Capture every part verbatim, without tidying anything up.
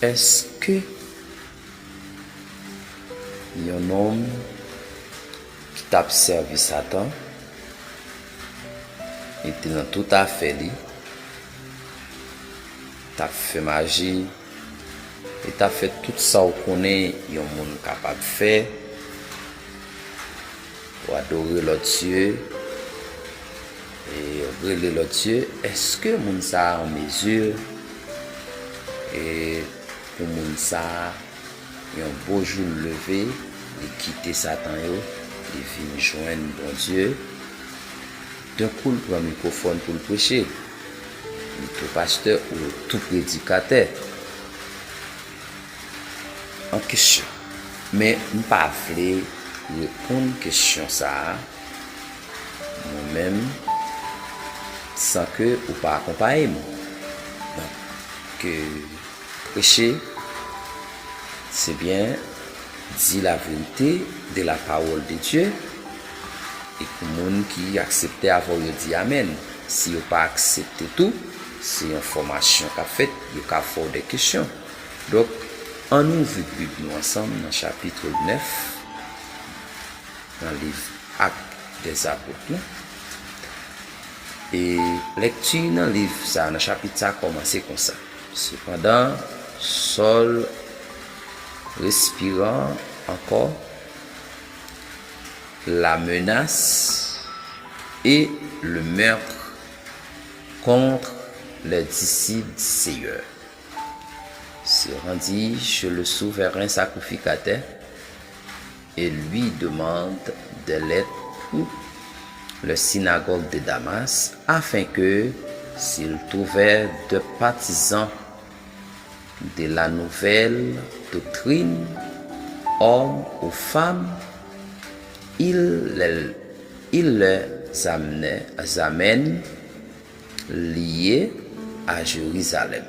Èske yon nonm ki t ap sèvi Satan e te nan tout afè li, t ap fè maji, e t ap fè tout sa w konnen yon moun kapab fè, w adore lòt dye, e rele lòt dye, èske moun sa a an mezi, e pou moun sa a, yon bo jou l leve, li kite Satan yo, li vin jwenn Bondye. Denkou l pran mikwofòn pou l preche. Li tou pastè ou tou predikatè an kesyon. Men m pa vle reponn kesyon sa a, mwen menm, san ke ou pa akonpaye m. Donk, ke preche, se byen di la verite de la parole de Dieu. E pou moun ki aksepte avè w, yo di amèn. Si yo pa aksepte tou, se yon fòmasyon k ap fèt, yo ka fè w de kesyon. Donk, ann ouvri Bib nou ansanm nan chapit nèf, nan liv Ak dèzapot la. E lekti nan liv sa, nan chapit sa, kòmanse konsa. Sepandan, Saül, respirant encore la menace et le meurtre contre les disciples du Seigneur, se rendit chez le souverain sacrificateur et lui demande de l'aide pour le synagogue de Damas, afin que, s'il trouvait des partisans de la nouvelle doctrine, hommes ou femmes, il les, il les amenait, amène liés à Jérusalem.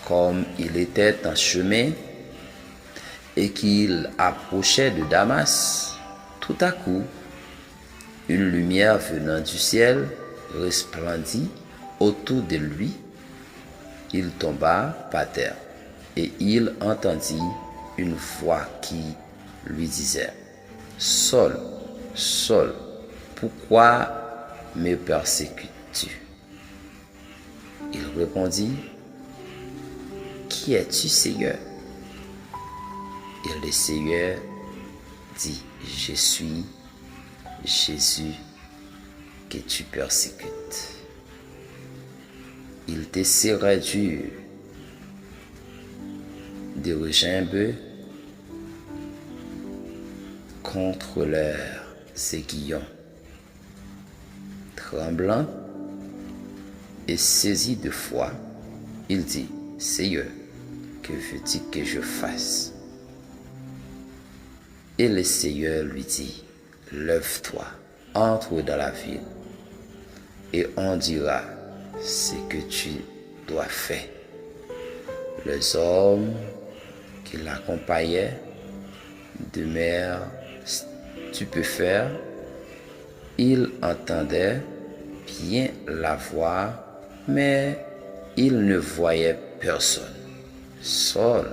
Comme il était en chemin et qu'il approchait de Damas, tout à coup, une lumière venant du ciel resplendit autour de lui. Il tomba par terre et il entendit une voix qui lui disait, Saül, Saül, pourquoi me persécutes-tu? Il répondit, Qui es-tu, Seigneur? Et le Seigneur dit, Je suis Jésus que tu persécutes. Il te sera dur de regimber contre leurs aiguillons. Tremblant et saisi de foi, il dit, Seigneur, que veux-tu que je fasse? Et le Seigneur lui dit, Lève-toi, entre dans la ville, et on dira ce que tu dois faire. Les hommes qui l'accompagnaient demeurèrent stupéfaits. Ils entendaient bien la voix, mais ils ne voyaient personne. Saül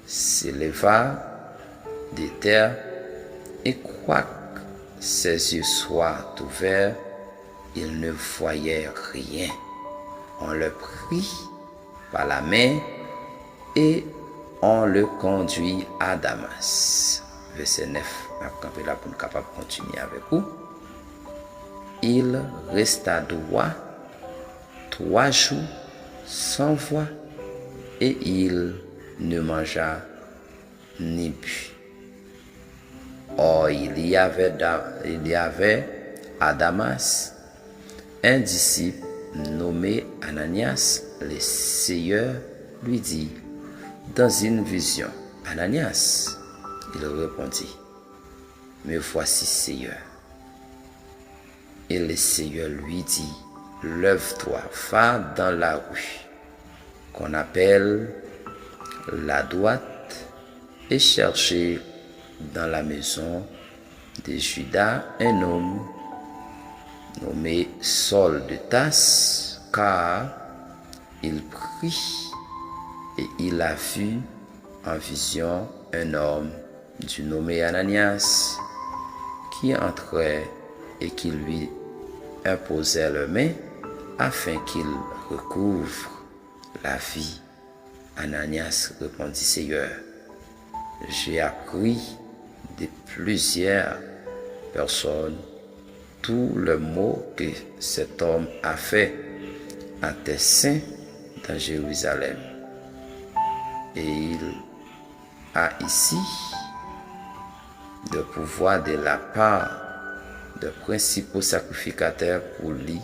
s'éleva de terre, et quoique ses yeux soient ouverts, il ne voyait rien. On le prit par la main et on le conduit à Damas. Vèsè nèf, n ap kanpe la pou n kapab kontinye avèk ou. Il resta droit trois jours sans voir, et il ne mangea ni bu. Or, il y avait, Da- il y avait à Damas un disciple nommé Ananias. Le Seigneur lui dit dans une vision, Ananias. Il répondit, Me voici, Seigneur. Et le Seigneur lui dit, Lève-toi, va dans la rue qu'on appelle la droite et cherche dans la maison de Judas un homme nommé Saül de Tarse, car Il prit et il a vu en vision un homme du nommé Ananias qui entrait et qui lui imposait les mains afin qu'il recouvre la vie. Ananias répondit, Seigneur, j'ai appris de plusieurs personnes tout le maux que cet homme a fait à tes saints dans Jérusalem. Et il a ici de pouvoir de la part de principaux sacrificateurs pour lui,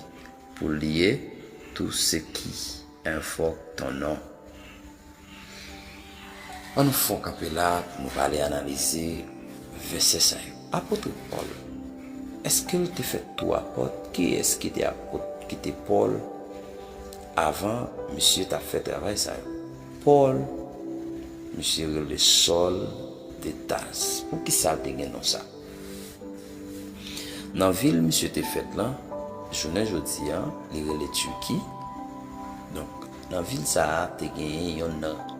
pour lier tous ceux qui invoquent ton nom. Ann nou fè yon kanpe la pou nou prale analize vèsè sa yo. Apot Pòl, èske l te fèt tou apot? Kiyès ki te apot ki te Pòl avan misye t ap fè travay sa yo? Pòl, misye rele Sòl de Taz. Poukisa l te gen non sa? Nan vil misye te fèt lan, jounen jodi a, li rele Tiki. Donk, nan vil sa a, te genyen yonn nan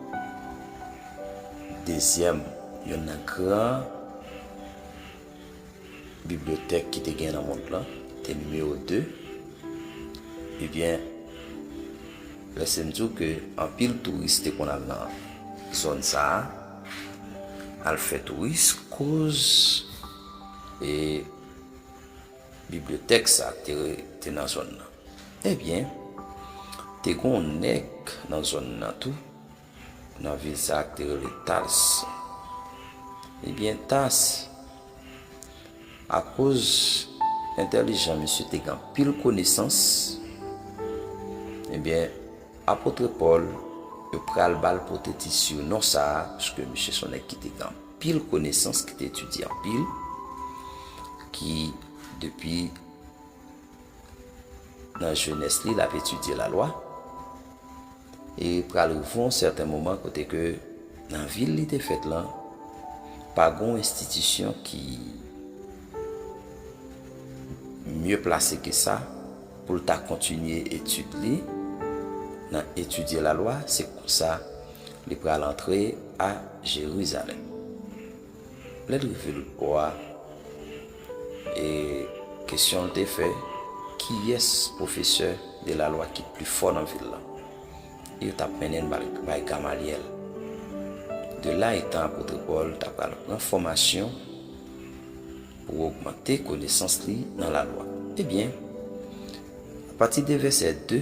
dezyèm, yonn nan gran bibliyotèk ki te gen nan mond lan, te nimewo de. Ebyen, lèse m di w ke anpil touris te konn al nan zòn sa a, al fè touris, koz e bibliyotèk sa a te, te nan zòn nan. Ebyen, te gen yon nèg nan zòn nan tou, nan vil sa a ki te rele Tals. Ebyen, Tals, akoz entèlijan misye te gen anpil konesans, ebyen, apot Pòl, yo pral ba l pote ti sinon sa a, paske misye se yon nèg ki te gen anpil konesans, ki te etidye anpil, ki depi nan jenès li, l ap etidye lalwa. E pral rive yon sèten moman kote ke nan vil li te fèt lan, pa gen yon enstitisyon ki mye plase ke sa pou l ta kontinye etid li nan etidye lalwa. Se konsa li pral antre a Jerizalèm. Lè l rive lòt bò a, e kesyon l te fè, kiyès pwofesè de lalwa ki pli fò nan vil lan? Yo t ap mennen l bay, bay Gamalyèl. De la, etan apot Pòl ta pral pran fòmasyon pou ogmante konesans li nan lalwa. Ebyen, apati de vèsè de,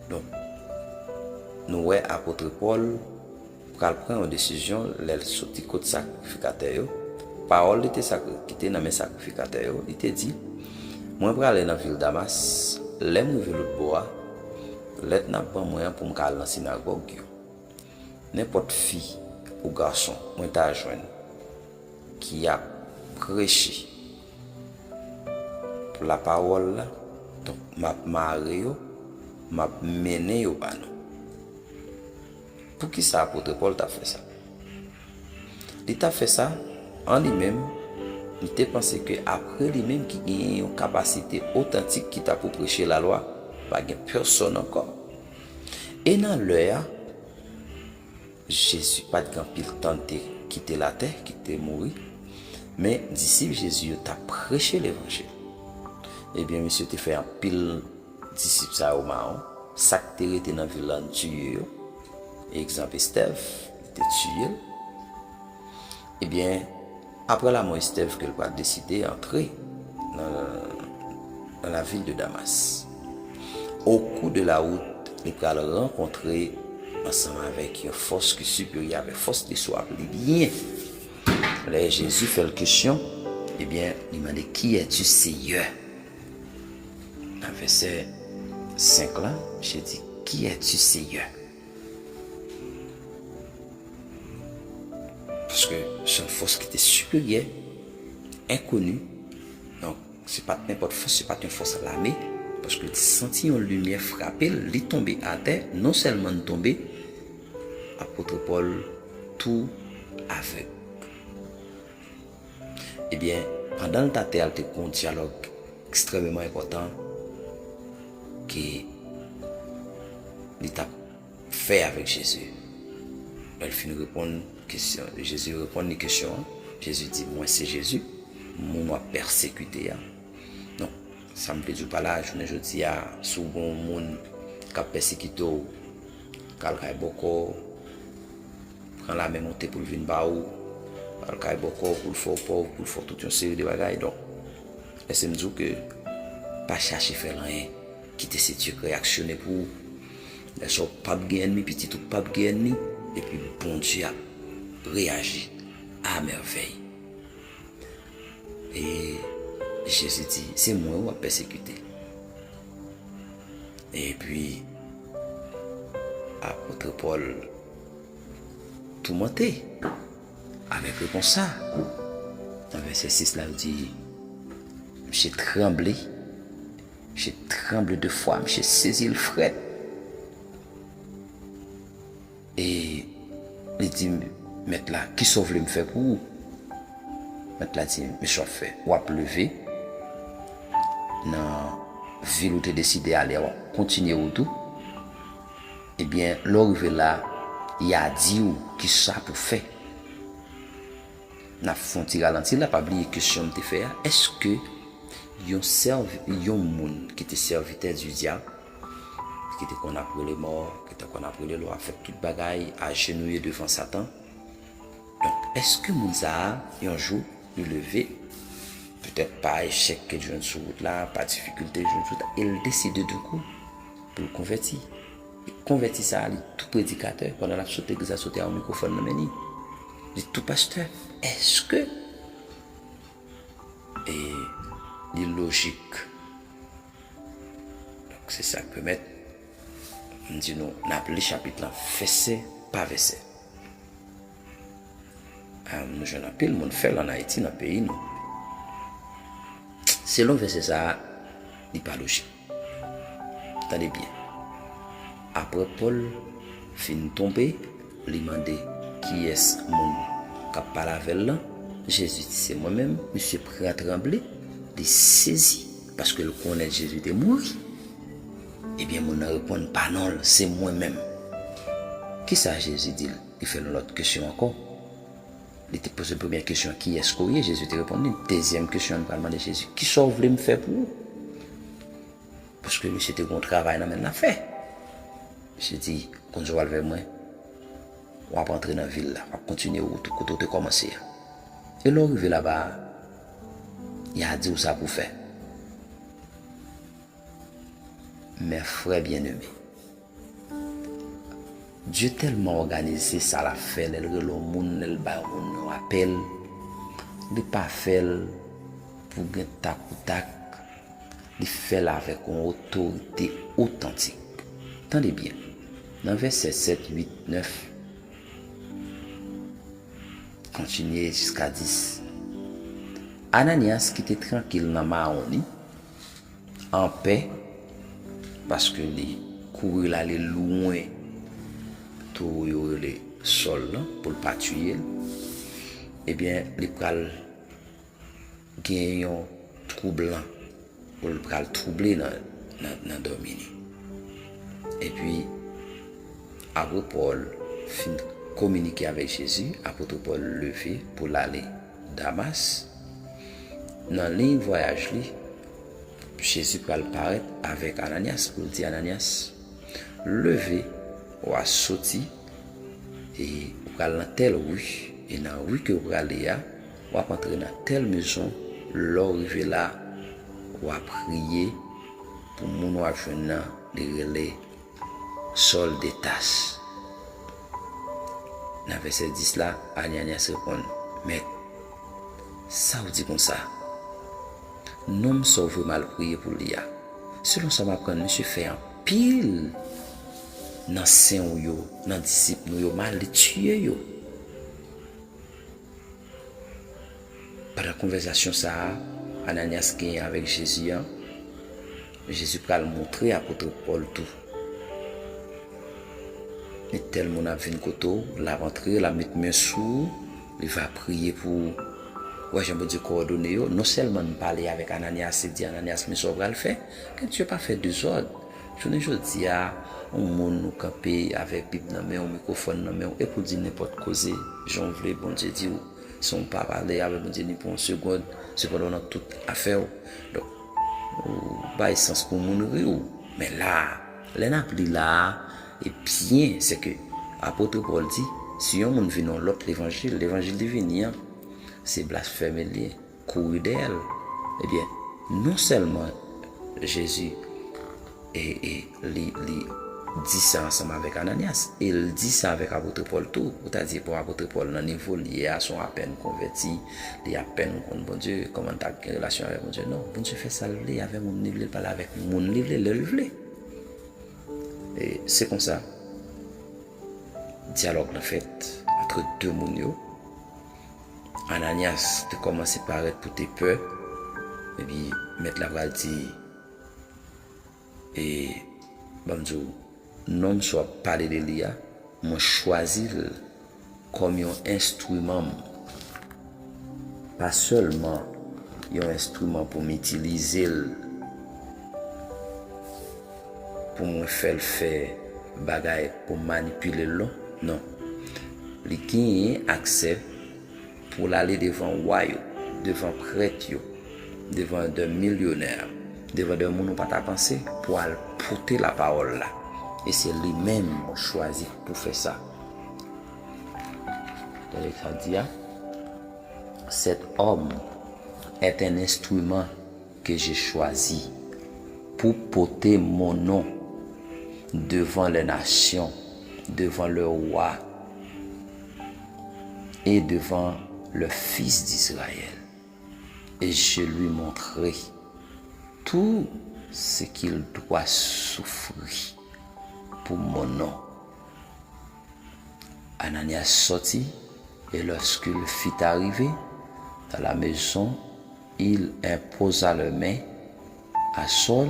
donk, nou wè apot Pòl pral pran yon desizyon lè l soti kot sakrifikatè yo. Pawòl li te sakri-, ki te nan men sakrifikatè yo, li te di, mwen prale nan vil Damas, lè m rive lòt bò a, lèt n ap ban mwen an pou m ka al nan sinagòg yo. Nenpòt fi ou gason mwen ta jwenn ki ap preche pou lapawòl la, donk, m ap mare yo, m ap mennen yo ba nou. Poukisa apot Pòl t ap fè sa? Li t ap fè sa, an li menm, li te panse ke apre li menm ki genyen yon kapasite otantik ki ta pou preche lalwa, pa gen pèsonn ankò. E nan lè a, Jezi pa t gen anpil tan, li te kite latè, ki te mouri, men disip Jezi yo t ap preche levanjil. Ebyen, misye te fè anpil disip sa yo mawon. Sa k te rete nan vil la, tiye yo. Egzanp, Estèv, li te tiye l. Ebyen, apre lanmò Estèv ke l pral deside antre nan, nan lavil de Damas. Au cours de la route, li pral rankontre ansanm avèk yon fòs ki siperyè avèk fòs li sou ap li byen. Lè Jezi fè l kesyon, ebyen, li mande, Qui es-tu, Seigneur? Nan vèsè senk la, misye di, Qui es-tu, Seigneur? Paske se yon fòs ki te siperyè, enkoni. Donk, se pa t nenpòt fòs, se pa t yon fòs lame, paske l santi yon limyè frape l, li tonbe atè, non sèlman l tonbe, apot Pòl tou avèg. Ebyen, pandan l t atè a, l te gen yon dyalòg ekstrèmeman enpòtan ke li t ap fè avèk Jezi. Lè l fin reponn kesyon, Jezi reponn li kesyon an, Jezi di, "Mwen se Jezi, moun w ap pèsekite a." Donk, sa m vle di w pa la, jounen jodi a, si w gen yon moun k ap pèsekite w, k al kay bòkò, pran lame monte pou l vin ba ou, al kay bòkò pou l fè w pòv, pou l fè w tout yon seri de bagay. Donk, lèse m di w ke pa chache fè l anyen. Kite Senyè a reyaksyone pou ou. Lè sa w p ap gen ènmi, pitit ou p ap gen ènmi, epi Bondye ap reyaji a mèvèy. E Jezi di, "Se mwen w ap pèsekite." Epi, apot Pòl toumante avèk repons sa. Nan vèsè sis la, l di, "Misye tranble, misye tranble de fwa, misye sezi, l frèt." E li di, "Mèt la, kisa w vle m fè pou ou?" Mèt la di, "Men sa w ap fè, w ap leve nan vil ou te deside ale a, w ap kontinye wout ou. Ebyen, lè w rive la, y a di w kisa pou fè." N ap fè yon ti ralanti la, pa bliye kesyon m te fè a. Èske yon sèvi, yon moun ki te sèvitè di dyab, ki te konn ap rele mò, ki te konn ap rele lwa, fè tout bagay, ajenouye devan Satan. Donk, èske moun sa a, yon jou, li leve, petèt pa echèk ke l jwenn sou wout la, pa difikilte l jwenn sou wout la, e l deside doukou pou l konvèti? E konvèti sa a, li tou predikatè, pandan l ap sot legliz la, sot a yon mikwofòn nan men li. Li tou pastè. Èske e li lojik? Donk, se sa k pèmèt m di nou, n ap li chapit lan vèsè pa vèsè. Ah, nou jwenn anpil moun fè l ann Ayiti, nan peyi nou. Selon vèsè sa a, li pa lojik. Tande byen. Apre Pòl fin tonbe, li mande kiyès moun k ap pale avè l lan. Jezi di, "Se mwen menm." Misye pran tranble, li sezi, paske l konnen Jezi te mouri. Ebyen, moun nan reponn pa non l, "Se mwen menm." Kisa Jezi di l? Li fè l yon lòt kesyon ankò. Li te poze l premyè kesyon, "Kiyès ke w ye?" Jezi te reponn li. Dezyèm kesyon, li pral mande Jezi, "Kisa w vle m fè pou ou?" Paske misye te gen yon travay nan men l l ap fè. Misye di, "Konn sa w pral fè mwen, w ap antre nan vil la, w ap kontinye wout ou kote w te kòmanse a. E lè w rive laba a, y a di w sa pou w fè." Mes frères bien-aimés, Dye tèlman òganize sa l ap fè, lè l rele yon moun, lè l ba yon moun yon apèl, li pa fè l pou gen tak ou tak, li fè l avèk yon otorite otantik. Tande byen, nan vèsè sèt, uit, nèf, kontinye jiska dis. Ananyas ki te trankil nan mawon li, anpè, paske li kouri l ale lwen towo yo rele Sòl lan pou l pa tiye l, ebyen, li pral gen yon twoublan, pou l pral twouble nan, nan, nan dòmi li. Epi, apre Pòl fin kominike avèk Jezi, apot Pòl leve pou l ale Damas. Nan liy vwayaj li, Jezi pral parèt avèk Ananyas pou l di, "Ananyas, leve, w a soti, e ou pral nan tèl ri, e nan ri ke w prale a, w ap antre nan tèl mezon, lè w rive la, w a priye pou moun w ap jwenn nan, li rele Sòl de Tas." Nan vèsè dis la, Ananyas reponn, "Mèt, sa w di konsa? Nonm sa w vle m al priye pou li a, selon sa m aprann, misye fè anpil nan sen w yo, nan disip nou yo mal, li tiye yo." Pandan konvèsasyon sa a Ananyas genyen avèk Jezi an, Jezi pral montre apot Pòl tou. Gen tèl moun ap vin kote w, l ap antre, l ap met men sou ou, li va priye pou ou. Ou wè jan Bondye kowòdone yo? Non sèlman nou pale avèk Ananyas e di, "Ananyas, men sa w pral fè." Ke Dye pa fè dezòd. Jounen jodi a, yon moun ou kanpe avèk Bib nan men w, mikwofòn nan men w, epi w di nenpòt koze, jan w vle, Bondye di w. San w pa pale avèk Bondye ni pou yon segond, sepandan w nan tout afè w. Donk, ou bay sans pou moun ri w. Men la a, lè n ap li la a, e byen, se ke apot Pòl di, si yon moun vin yon lòt levanjil, levanjil li vini an, se blasfèm li ye, kouri dèyè l. Ebyen, non sèlman Jezi e, e li, li di sa ansanm avèk Ananyas, e l di sa avèk apot Pòl tou. Ou ta di, bon, apot Pòl nan nivo l ye a, se yon apèn konvèti, li apèn konn Bondye, kòman l ta gen relasyon avèk Bondye? Non, Bondye fè sa l vle avè moun li vle, l pale avèk moun li vle, lè l vle. E se konsa, dyalòg lan fèt antre de moun yo. Ananyas te kòmanse parèt pou te pè, epi mèt la pral di, e, ban m di w, nonm sa w ap pale de li a, mwen chwazi l kòm yon enstriman m. Pa sèlman yon enstriman pou m itilize l, pou mwen fè l fè bagay pou m manipile l, non. Non. Li genyen aksè pou l ale devan wa yo, devan prèt yo, devan de milyonè, devan de moun ou pa ta panse, pou al pote lapawòl la. E se li menm mwen chwazi pou fè sa. Tande sa di a, cet homme est un instrument que j'ai choisi pour porter mon nom devant les nations, devant le roi et devant le fils d'Israël. Et je lui montrerai tout ce qu'il doit souffrir pour mon nom. Ananias sortit, et lorsqu'il fut arrivé dans la maison, il imposa les mains à Saul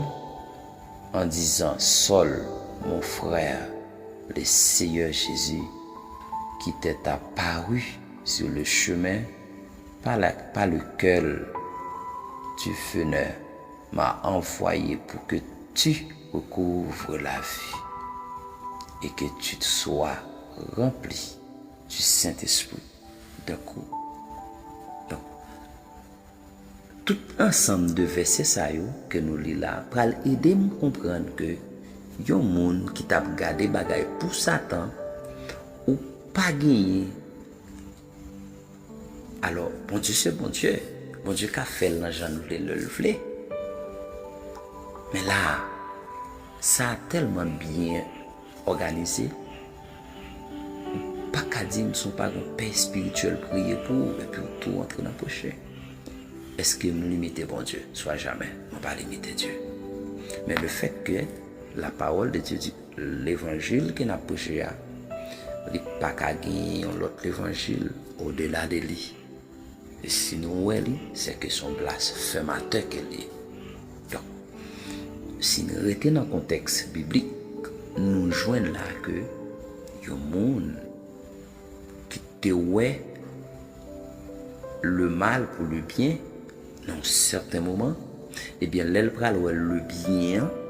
en disant, Saul, mon frère, le Seigneur Jésus, qui t'est apparu sur le chemin par, la, par lequel tu venais, m'a envoyé pour que tu recouvres la vue et que tu sois rempli du Saint-Esprit. Donk, donk, tout ansanm de vèsè sa yo ke nou li la pral ede m konprann ke yon moun ki t ap gade bagay pou Satan, ou pa genyen. Alò, Bondye se Bondye. Bondye ka fè l nan jan l vle, lè l vle. Men la a, sa a tèlman byen òganize, ou pa ka di m si w pa gen yon pè espirityèl priye pou ou, epi w tou antre nan peche. Èske m limite Bondye? Swa jamè, mwen pa limite Dye. Men le fèt ke la parole de Dieu di, levanjil ke n ap preche a, li pa ka genyen yon lòt levanjil odela de li. E si nou wè li, se ke se yon blasfèmatè ke li ye. Donk, si n rete nan kontèks biblik, nou jwenn la ke yon moun ki te wè le mal pou le byen nan yon sèten moman, ebyen, lè l pral wè le byen an,